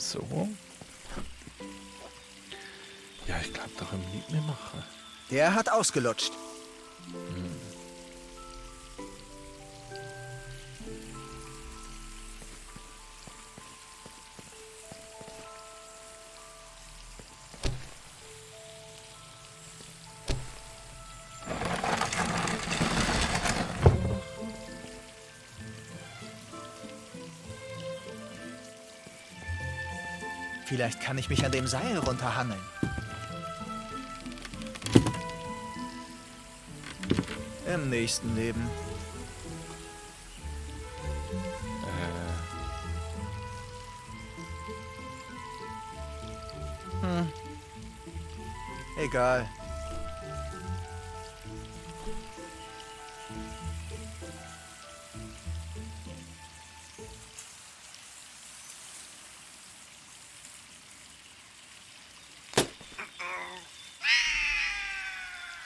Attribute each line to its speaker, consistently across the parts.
Speaker 1: So. Ja, ich glaube, da können wir nichts mehr machen.
Speaker 2: Der hat ausgelutscht. Vielleicht kann ich mich an dem Seil runterhangeln. Im nächsten Leben. Egal.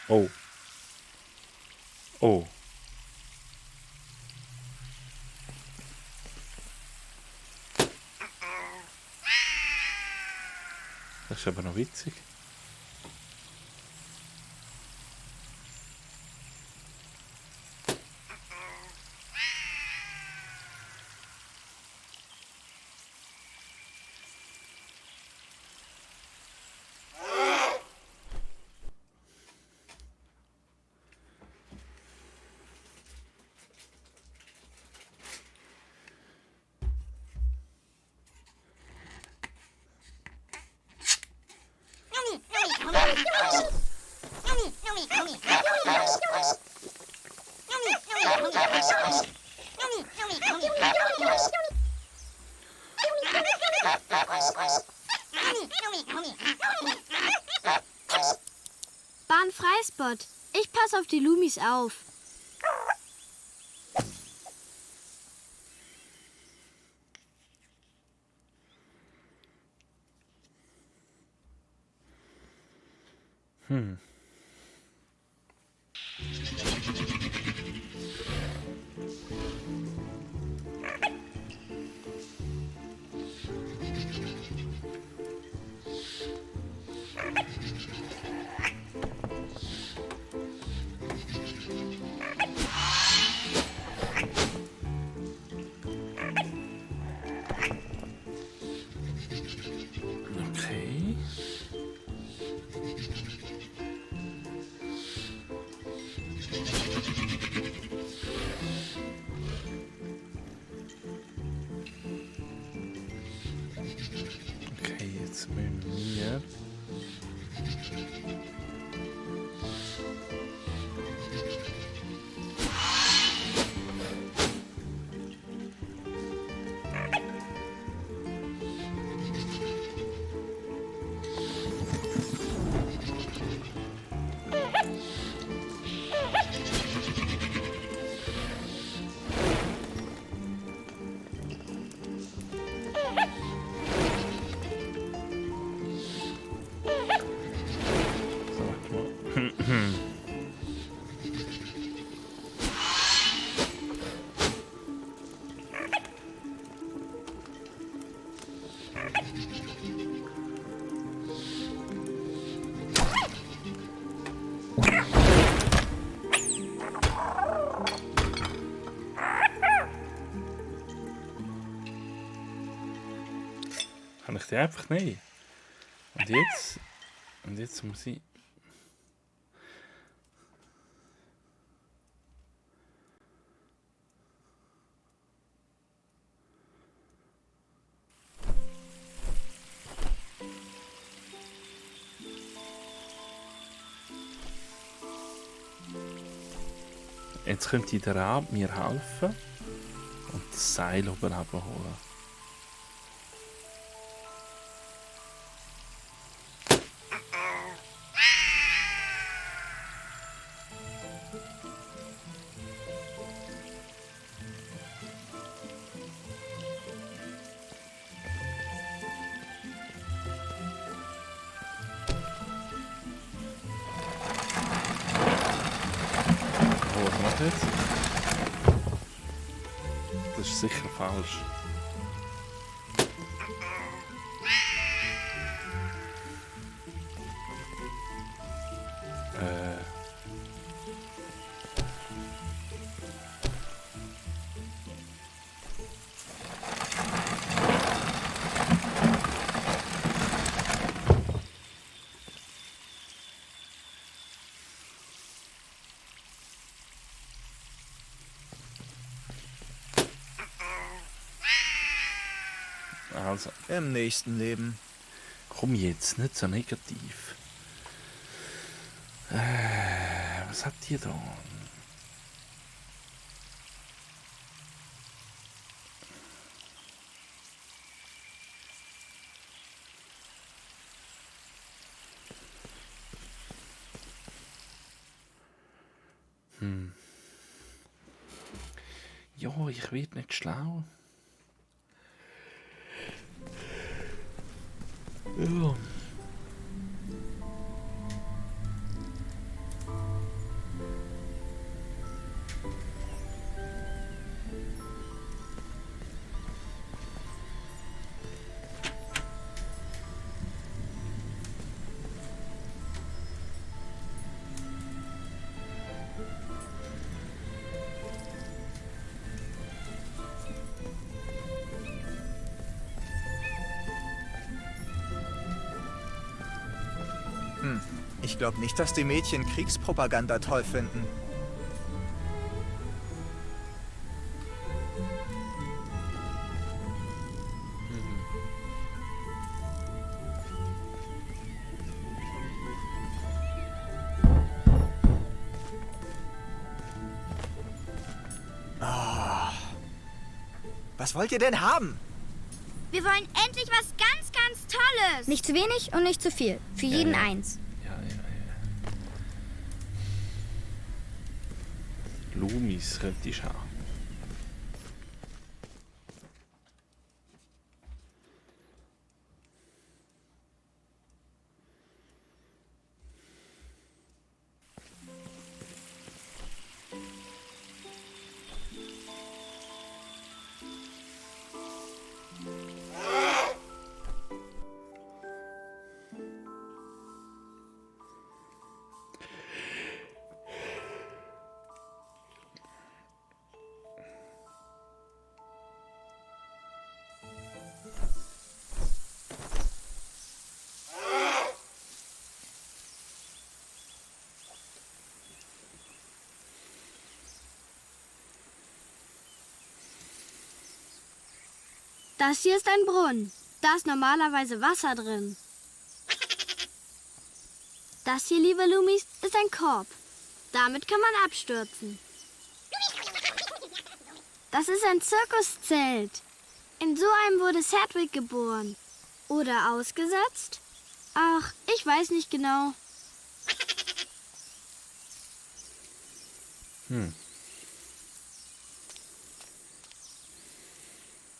Speaker 1: Oh. Oh. Das ist aber noch witzig.
Speaker 3: Bahnfreispot. Ich passe auf die Lumis auf.
Speaker 1: Okay. Okay, jetzt müssen wir... Kann ich die einfach nehmen? Und jetzt muss ich... Jetzt könnte der Rab mir helfen und das Seil oben abholen. Was macht er jetzt? Das ist sicher falsch. Also,
Speaker 2: Im nächsten Leben.
Speaker 1: komm jetzt, nicht so negativ. Was habt ihr da? Ja, ich werde nicht schlau. Ja.
Speaker 2: Ich glaube nicht, dass die Mädchen Kriegspropaganda toll finden. Was wollt ihr denn haben?
Speaker 3: Wir wollen endlich was ganz, ganz Tolles.
Speaker 4: Nicht zu wenig und nicht zu viel. Für jeden
Speaker 1: ja.
Speaker 4: eins.
Speaker 1: Ja. Lumis könnte ich haben.
Speaker 3: Das hier ist ein Brunnen. Da ist normalerweise Wasser drin. Das hier, liebe Lumis, ist ein Korb. Damit kann man abstürzen. Das ist ein Zirkuszelt. In so einem wurde Sedgwick geboren. Oder ausgesetzt? Ach, ich weiß nicht genau.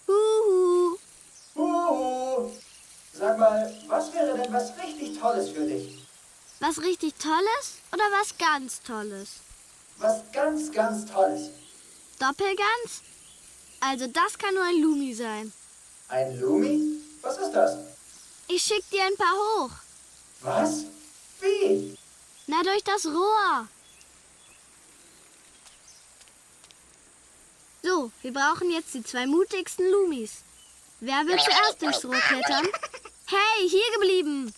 Speaker 3: Huhu.
Speaker 5: Huhu. Sag mal, was wäre denn was richtig Tolles für dich?
Speaker 3: Was richtig Tolles oder was ganz Tolles?
Speaker 5: Was ganz, ganz Tolles.
Speaker 3: Doppelgans? Also das kann nur ein Lumi sein.
Speaker 5: Ein Lumi? Was ist das?
Speaker 3: Ich schick dir ein paar hoch.
Speaker 5: Was? Wie?
Speaker 3: Na, durch das Rohr. So, wir brauchen jetzt die 2 mutigsten Lumis. Wer will zuerst durchs Rohr klettern? Hey, hier geblieben.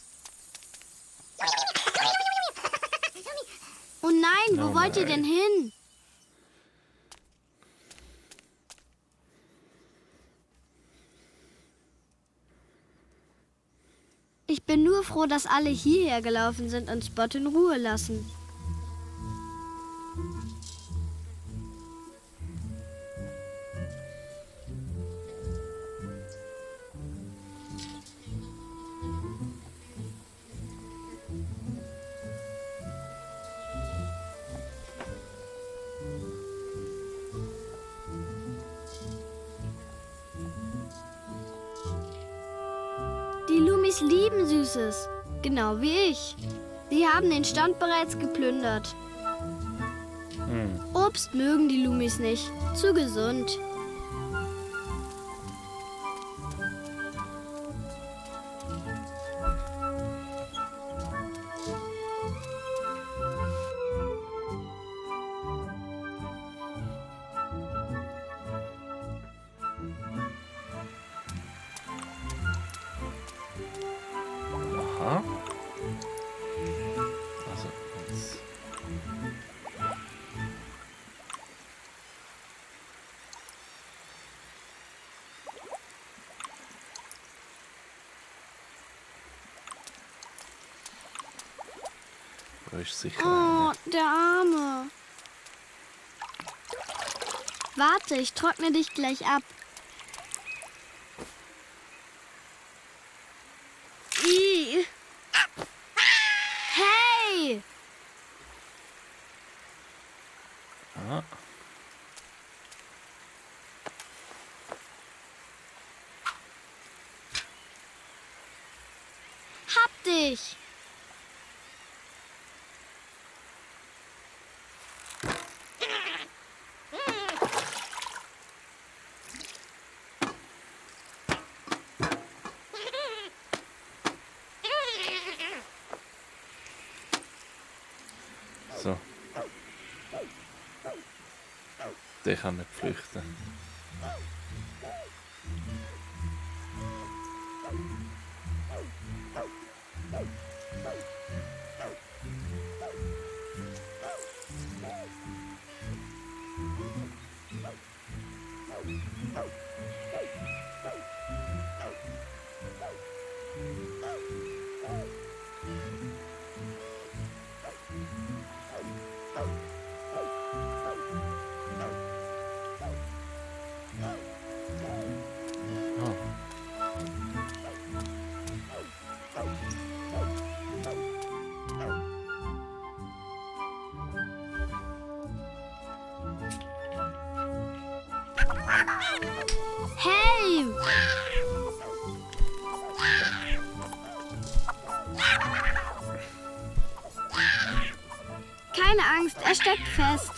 Speaker 3: Oh nein, wo
Speaker 1: Oh
Speaker 3: wollt ihr
Speaker 1: nein.
Speaker 3: denn hin? Ich bin nur froh, dass alle hierher gelaufen sind und Spot in Ruhe lassen. Die Lumis lieben Süßes, genau wie ich. Sie haben den Stand bereits geplündert. Obst mögen die Lumis nicht, zu gesund.
Speaker 1: Aha. Also, jetzt. Da ist sicher
Speaker 3: Oh,
Speaker 1: einer.
Speaker 3: der Arme. Warte, ich trockne dich gleich ab. Ih. Hey!
Speaker 1: Ah.
Speaker 3: Hab dich!
Speaker 1: So. Der kann nicht flüchten.
Speaker 3: Hey! Keine Angst, er steckt fest.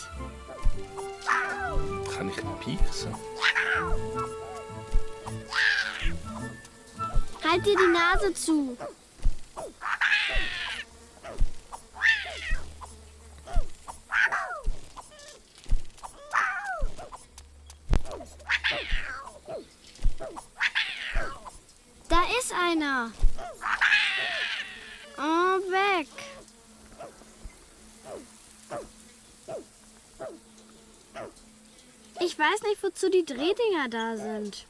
Speaker 1: Kann ich ihn pieksen?
Speaker 3: Halt dir die Nase zu. Da ist einer. Oh, weg. Ich weiß nicht, wozu die Drehdinger da sind.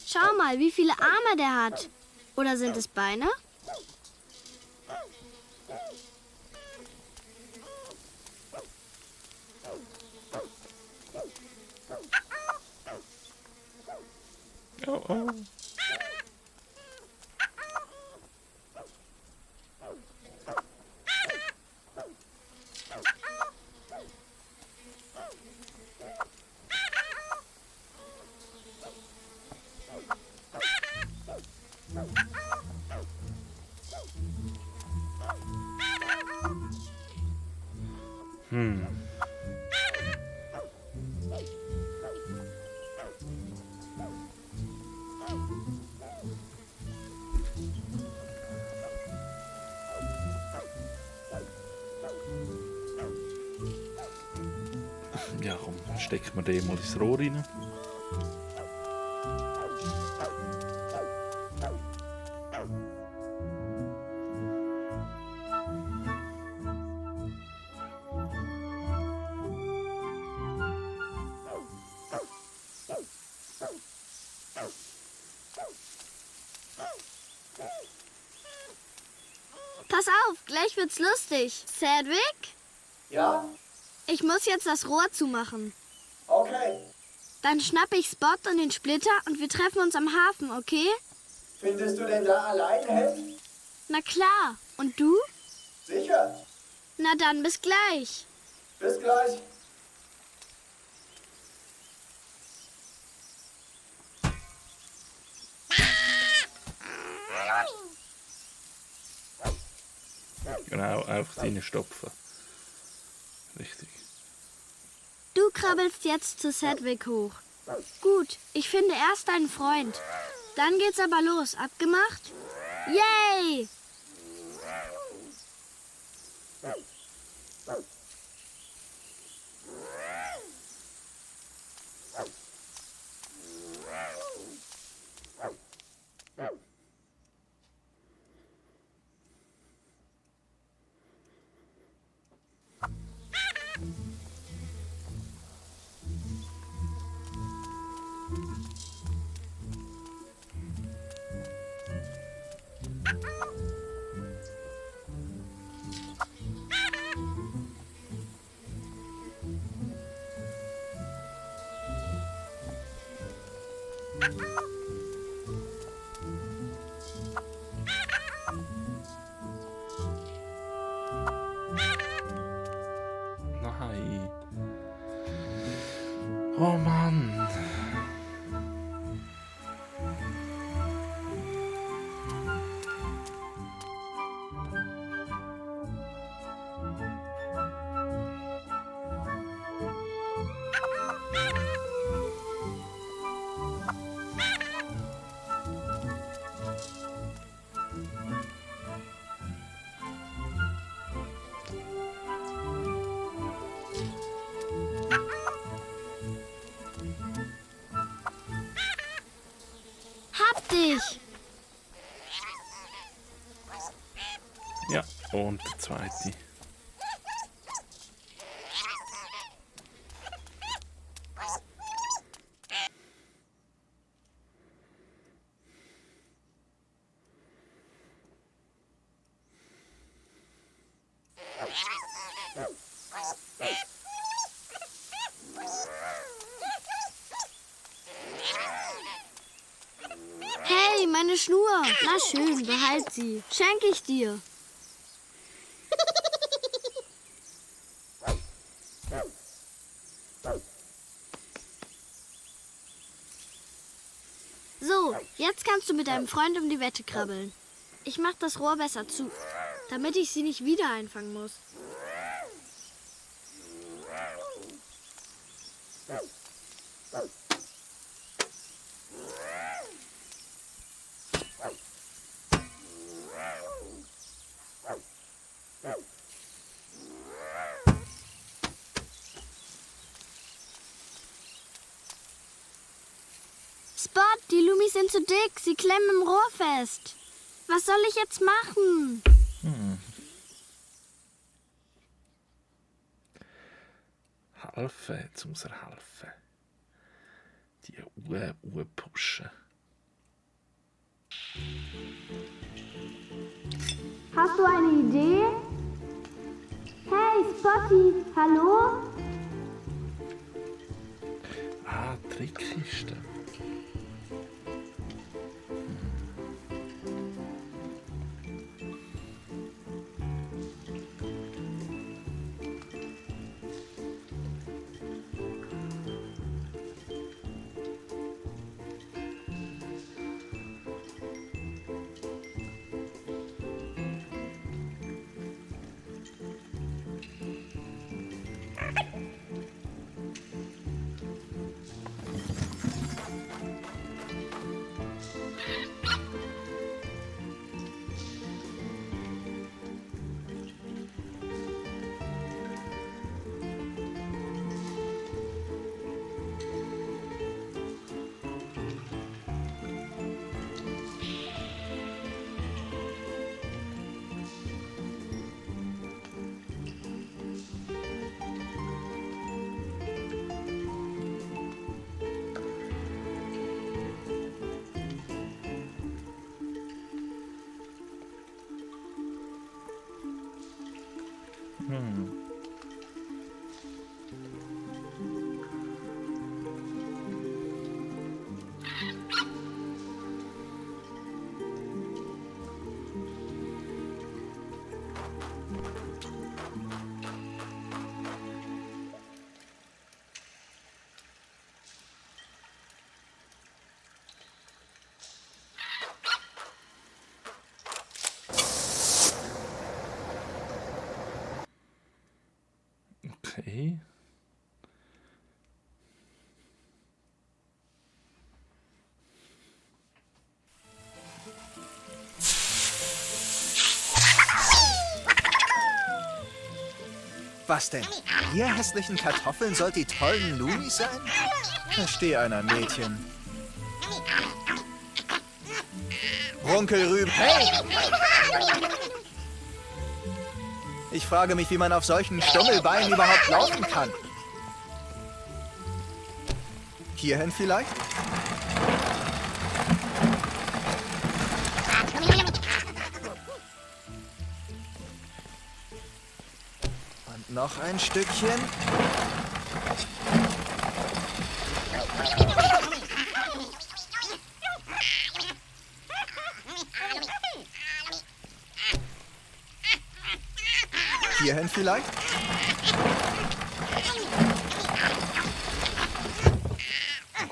Speaker 3: Schau mal, wie viele Arme der hat. Oder sind es Beine?
Speaker 1: Oh, oh. Ja, komm, stecken wir den mal ins Rohr rein.
Speaker 3: Pass auf, gleich wird's lustig. Cedric,
Speaker 5: Ja?
Speaker 3: ich muss jetzt das Rohr zumachen.
Speaker 5: Okay.
Speaker 3: Dann schnappe ich Spot und den Splitter und wir treffen uns am Hafen, okay?
Speaker 5: Findest du denn da allein helfen?
Speaker 3: Na klar. Und du?
Speaker 5: Sicher.
Speaker 3: Na dann, bis gleich.
Speaker 5: Bis gleich.
Speaker 1: Genau, einfach reinstopfen. Richtig.
Speaker 3: Du krabbelst jetzt zu Cedric hoch. Gut, ich finde erst deinen Freund. Dann geht's aber los. Abgemacht? Yay!
Speaker 1: Nein. Oh Mann.
Speaker 3: Hab dich!
Speaker 1: Ja, und der zweite.
Speaker 3: Hey, meine Schnur! Na schön, behalt sie. Schenke ich dir. So, jetzt kannst du mit deinem Freund um die Wette krabbeln. Ich mach das Rohr besser zu, damit ich sie nicht wieder einfangen muss. Spot, die Lumis sind zu dick. Sie klemmen im Rohr fest. Was soll ich jetzt machen?
Speaker 1: Helfen, jetzt muss er helfen. Die pushen.
Speaker 3: Hast du eine Idee? Hey, Spotty, hallo?
Speaker 1: Ah, Trickkiste. Okay.
Speaker 2: Was denn? Ihr hässlichen Kartoffeln sollt die tollen Lumis sein? Versteh einer, Mädchen. Runkelrüben. Hey! Ich frage mich, wie man auf solchen Stummelbeinen überhaupt laufen kann. Hierhin vielleicht? Und noch ein Stückchen. Hierhin vielleicht?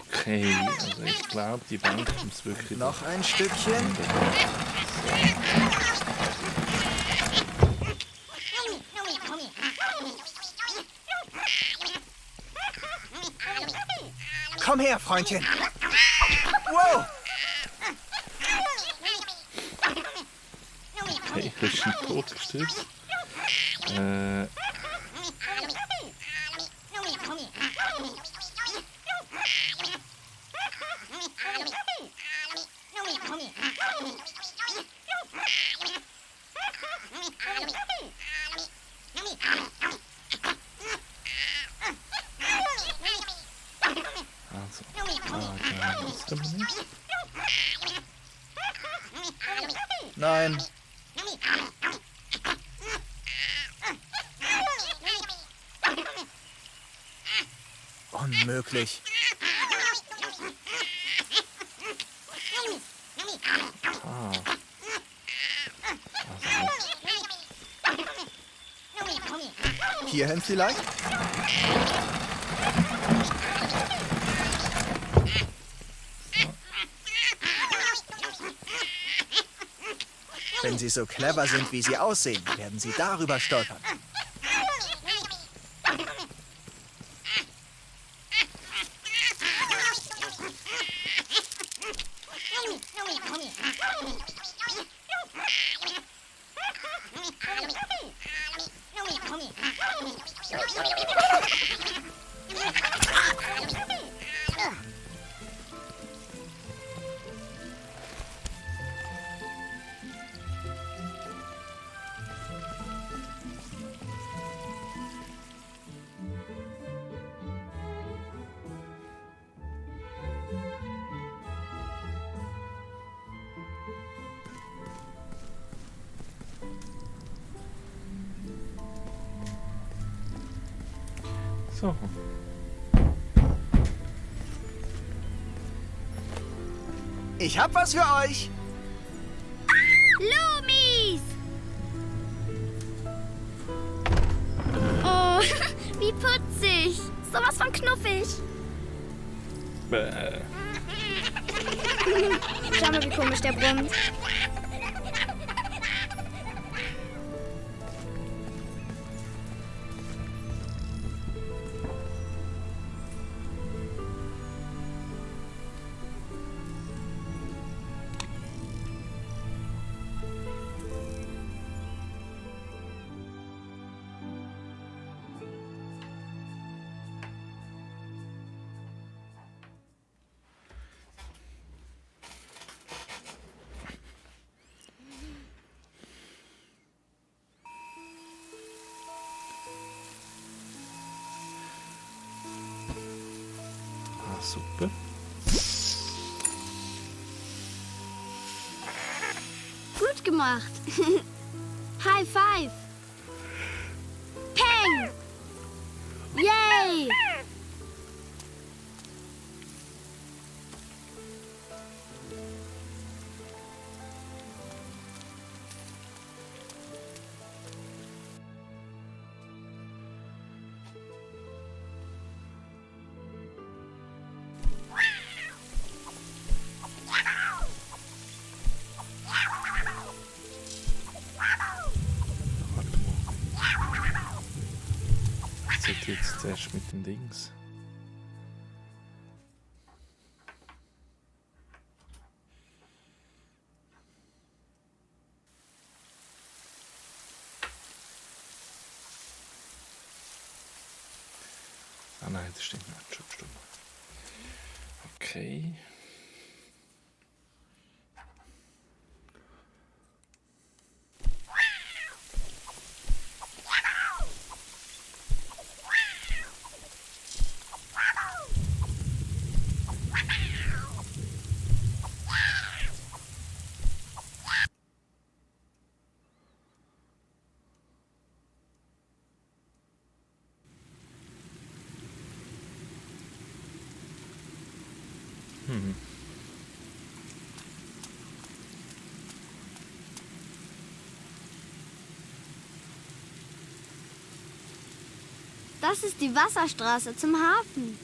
Speaker 1: Okay, also ich glaube, die Bank muss wirklich...
Speaker 2: Noch ein Stückchen. Komm her, Freundchen. Wow!
Speaker 1: Okay, ich bin schon totgestürzt. Also, da ist er nicht.
Speaker 2: Nein. Unmöglich.
Speaker 1: Ah.
Speaker 2: Hierhin vielleicht? Wenn Sie so clever sind, wie Sie aussehen, werden Sie darüber stolpern.
Speaker 1: So.
Speaker 2: Ich hab was für euch.
Speaker 4: Lumis! Oh, wie putzig. Sowas von knuffig.
Speaker 1: Bäh.
Speaker 4: Schau mal, wie komisch der brummt.
Speaker 1: Ah, super.
Speaker 3: Gut gemacht. High five. Peng. Yay.
Speaker 1: Warte mal. Ich sollte jetzt zuerst mit dem Dings. Ah nein, das stimmt nicht. Stopp. Okay.
Speaker 3: Das ist die Wasserstraße zum Hafen.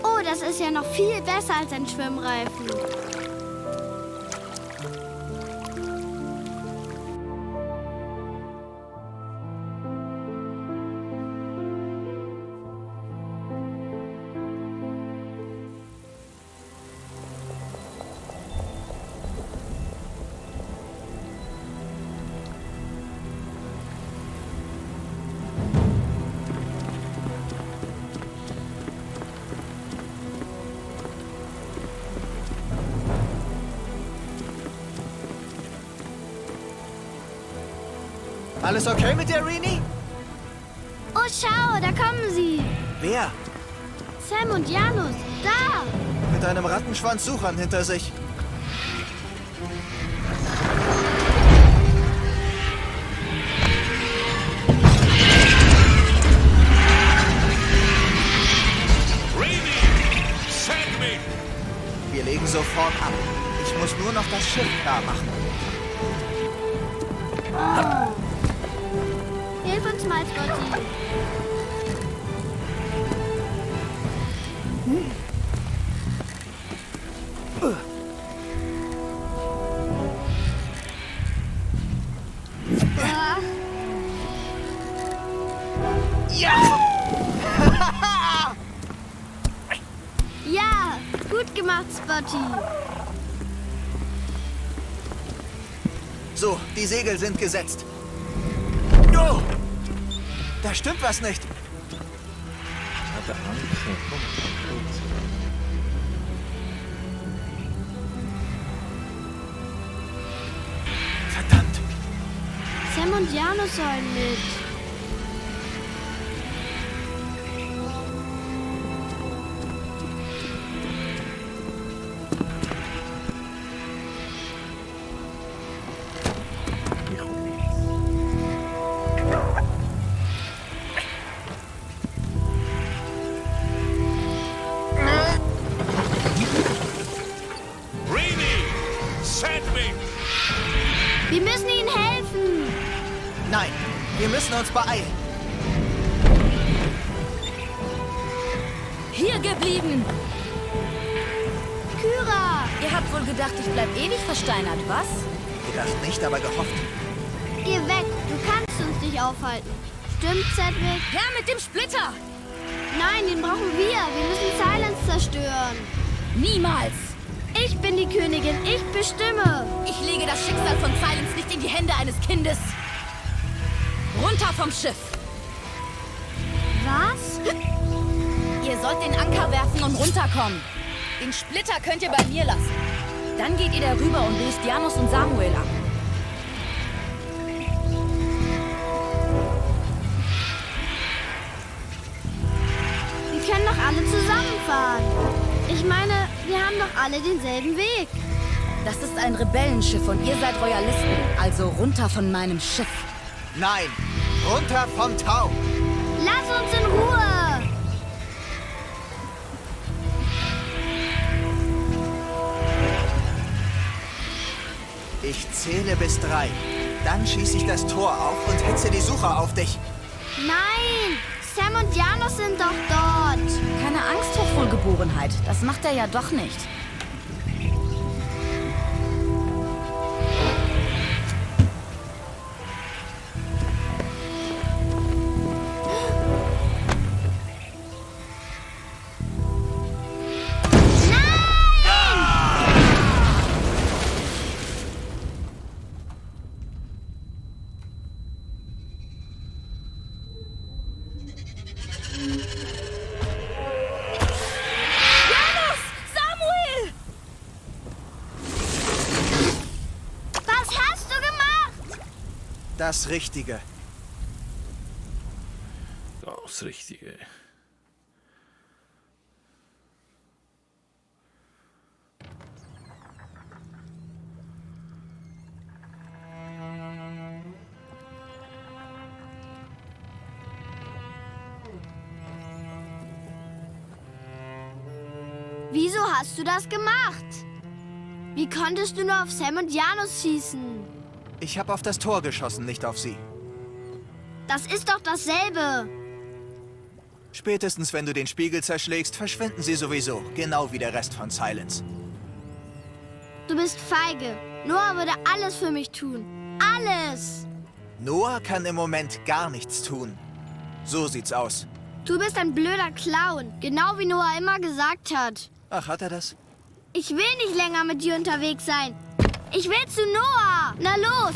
Speaker 3: Oh, das ist ja noch viel besser als ein Schwimmreifen.
Speaker 2: Alles okay mit der Rini?
Speaker 3: Oh, schau, da kommen sie.
Speaker 2: Wer?
Speaker 3: Sam und Janus, da.
Speaker 2: Mit einem Rattenschwanz-Suchern hinter sich. Wir legen sofort ab. Ich muss nur noch das Schiff klar machen.
Speaker 3: Hilf uns mal, Scotty.
Speaker 2: Ja!
Speaker 3: Ja, gut gemacht, Spotty.
Speaker 2: So, die Segel sind gesetzt. Oh! Da stimmt was nicht.
Speaker 1: Ah, der Anker. Komm, kurz.
Speaker 2: Verdammt.
Speaker 3: Sam und Janus sollen mit.
Speaker 1: Ich komme mit.
Speaker 6: Rini! Sedwick!
Speaker 3: Wir müssen ihnen helfen.
Speaker 2: Nein, wir müssen uns beeilen.
Speaker 7: Hier geblieben!
Speaker 3: Kyra,
Speaker 7: Ihr habt wohl gedacht, ich bleib ewig versteinert, was?
Speaker 2: Gedacht nicht, aber gehofft.
Speaker 3: geh weg. Du kannst uns nicht aufhalten. Stimmt, Sedwick?
Speaker 7: Her mit dem Splitter!
Speaker 3: Nein, den brauchen wir. Wir müssen Silence zerstören.
Speaker 7: Niemals!
Speaker 3: Ich bin die Königin. Ich bestimme.
Speaker 7: Ich lege das Schicksal von Silence nicht in die Hände eines Kindes. Runter vom Schiff!
Speaker 3: Was?
Speaker 7: Ihr sollt den Anker werfen und runterkommen. Den Splitter könnt ihr bei mir lassen. Dann geht ihr darüber und löst Janus und Samuel ab.
Speaker 3: Wir können doch alle zusammenfahren. Ich meine, wir haben doch alle denselben Weg.
Speaker 7: Das ist ein Rebellenschiff und ihr seid Royalisten. Also runter von meinem Schiff.
Speaker 2: Nein, runter vom Tau.
Speaker 3: Lass uns in Ruhe.
Speaker 2: Ich zähle bis 3. Dann schieße ich das Tor auf und hetze die Sucher auf dich.
Speaker 3: Nein, Sam und Janus sind doch dort.
Speaker 7: Keine Angst, Hochwohlgeborenheit. Das macht er ja doch nicht.
Speaker 4: Samuel!
Speaker 3: Was hast du gemacht?
Speaker 2: Das Richtige.
Speaker 1: Das Richtige.
Speaker 3: Wieso hast du das gemacht? Wie konntest du nur auf Sam und Janus schießen?
Speaker 2: Ich habe auf das Tor geschossen, nicht auf sie.
Speaker 3: Das ist doch dasselbe.
Speaker 2: Spätestens, wenn du den Spiegel zerschlägst, verschwinden sie sowieso. Genau wie der Rest von Silence.
Speaker 3: Du bist feige. Noah würde alles für mich tun. Alles.
Speaker 2: Noah kann im Moment gar nichts tun. So sieht's aus.
Speaker 3: Du bist ein blöder Clown. Genau wie Noah immer gesagt hat.
Speaker 2: Ach, hat er das?
Speaker 3: Ich will nicht länger mit dir unterwegs sein. Ich will zu Noah. Na los,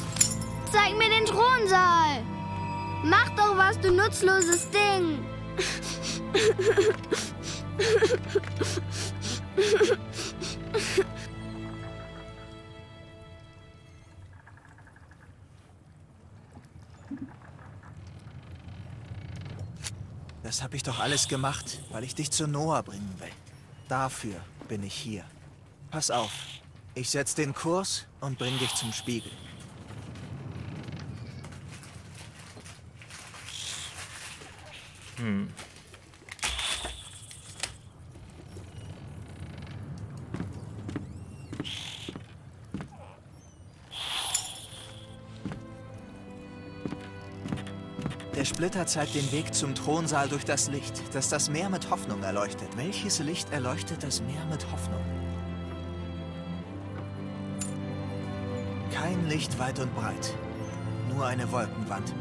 Speaker 3: zeig mir den Thronsaal. Mach doch was, du nutzloses Ding.
Speaker 2: Das habe ich doch alles gemacht, weil ich dich zu Noah bringen will. Dafür bin ich hier. Pass auf, ich setze den Kurs und bring dich zum Spiegel. Der Splitter zeigt den Weg zum Thronsaal durch das Licht, das das Meer mit Hoffnung erleuchtet. Welches Licht erleuchtet das Meer mit Hoffnung? Kein Licht weit und breit, nur eine Wolkenwand.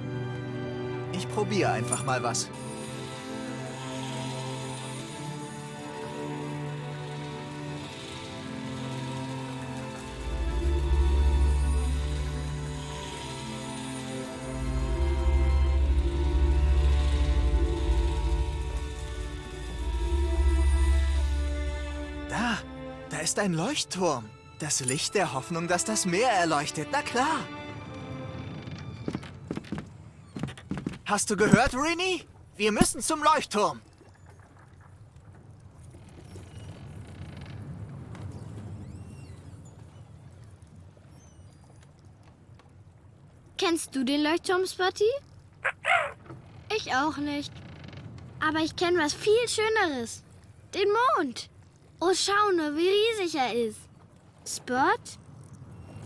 Speaker 2: Ich probiere einfach mal was. Da ist ein Leuchtturm. Das Licht der Hoffnung, das das Meer erleuchtet. Na klar. Hast du gehört, Rini? Wir müssen zum Leuchtturm.
Speaker 3: Kennst du den Leuchtturm, Spotty? Ich auch nicht. Aber ich kenne was viel Schöneres. Den Mond. Oh, schau nur, wie riesig er ist. Spot?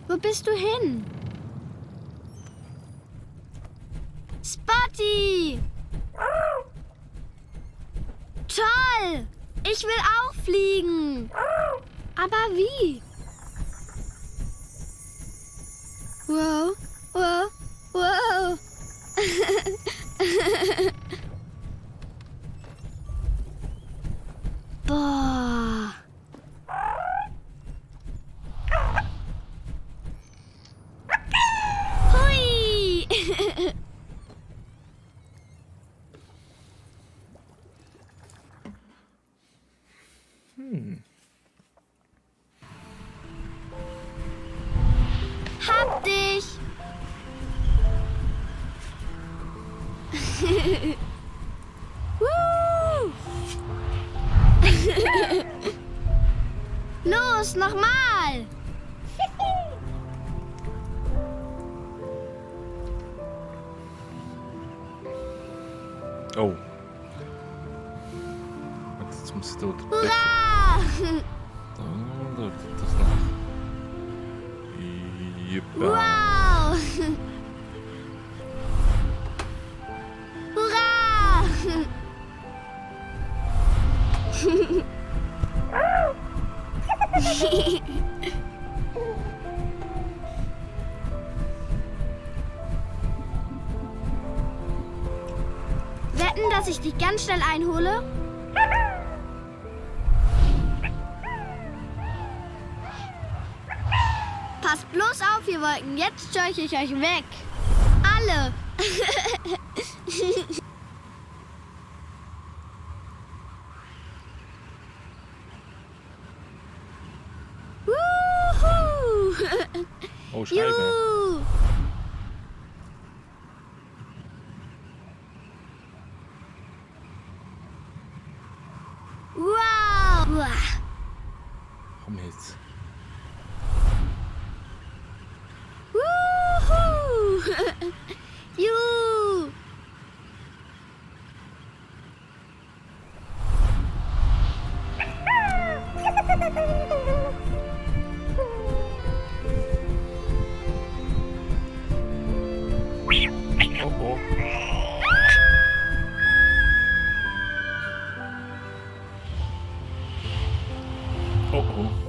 Speaker 3: Wo bist du hin? Spotty! Toll! Ich will auch fliegen. Aber wie? Wow, wow, wow. Boah. Hui. Hab dich. Woo. Los, nochmal!
Speaker 1: Oh. Warte, jetzt muss ich dort.
Speaker 3: Hurra!
Speaker 1: Dort das nach. Juppa.
Speaker 3: Wow! Hurra! Wetten, dass ich dich ganz schnell einhole? Passt bloß auf, ihr Wolken. Jetzt scheuche ich euch weg. Alle. Wuhu!
Speaker 1: Oh, Scheibe.
Speaker 3: Juhu! Wow! Uah.
Speaker 1: Komm jetzt.
Speaker 3: Wuhu! Juhu!
Speaker 1: Oh oh.